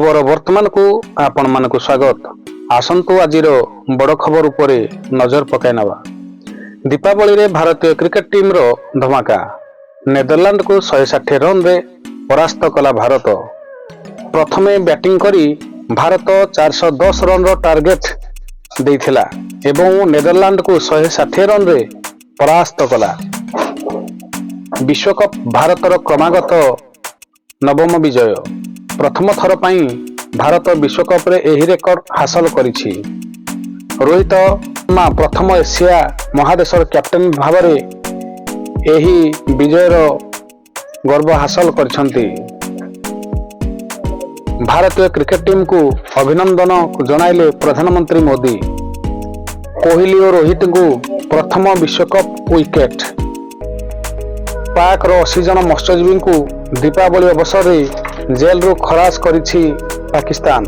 ଖବର ବର୍ତ୍ତମାନକୁ ଆପଣମାନଙ୍କୁ ସ୍ୱାଗତ। ଆସନ୍ତୁ, ଆଜିର ବଡ଼ ଖବର ଉପରେ ନଜର ପକାଇ ନେବା। ଦୀପାବଳିରେ ଭାରତୀୟ କ୍ରିକେଟ ଟିମ୍ର ଧମାକା। ନେଦରଲାଣ୍ଡକୁ 160 ରନରେ ପରାସ୍ତ କଲା ଭାରତ। ପ୍ରଥମେ ବ୍ୟାଟିଂ କରି ଭାରତ 410 ରନର ଟାର୍ଗେଟ ଦେଇଥିଲା ଏବଂ ନେଦରଲାଣ୍ଡକୁ 160 ରନରେ ପରାସ୍ତ କଲା। ବିଶ୍ୱକପ୍ ଭାରତର କ୍ରମାଗତ ନବମ ବିଜୟ। ପ୍ରଥମ ଥର ପାଇଁ ଭାରତ ବିଶ୍ୱକପରେ ଏହି ରେକର୍ଡ ହାସଲ କରିଛି। ରୋହିତ ଶର୍ମା ପ୍ରଥମ ଏସିଆ ମହାଦେଶର କ୍ୟାପ୍ଟେନ ଭାବରେ ଏହି ବିଜୟର ଗର୍ବ ହାସଲ କରିଛନ୍ତି। ଭାରତୀୟ କ୍ରିକେଟ ଟିମକୁ ଅଭିନନ୍ଦନ ଜଣାଇଲେ ପ୍ରଧାନମନ୍ତ୍ରୀ ମୋଦି। କୋହଲି ଓ ରୋହିତଙ୍କୁ ପ୍ରଥମ ବିଶ୍ୱକପ୍ ୱିକେଟ। ପାକର 80 ଜଣ ମତ୍ସ୍ୟଜୀବୀଙ୍କୁ ଦୀପାବଳି ଅବସରରେ ଜେଲରୁ ଖଲାସ କରିଛି ପାକିସ୍ତାନ।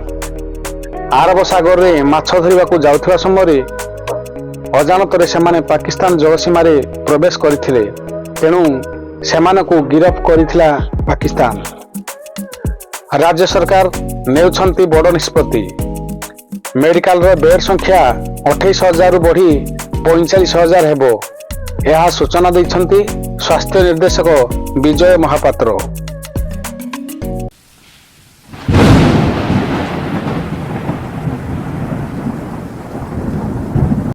ଆରବ ସାଗରରେ ମାଛ ଧରିବାକୁ ଯାଉଥିବା ସମୟରେ ଅଜାଣତରେ ସେମାନେ ପାକିସ୍ତାନ ଜଳସୀମାରେ ପ୍ରବେଶ କରିଥିଲେ। ତେଣୁ ସେମାନଙ୍କୁ ଗିରଫ କରିଥିଲା ପାକିସ୍ତାନ। ରାଜ୍ୟ ସରକାର ନେଉଛନ୍ତି ବଡ଼ ନିଷ୍ପତ୍ତି। ମେଡିକାଲର ବେଡ୍ ସଂଖ୍ୟା 28,000ରୁ ବଢ଼ି 45,000 ହେବ। ଏହା ସୂଚନା ଦେଇଛନ୍ତି ସ୍ୱାସ୍ଥ୍ୟ ନିର୍ଦ୍ଦେଶକ ବିଜୟ ମହାପାତ୍ର।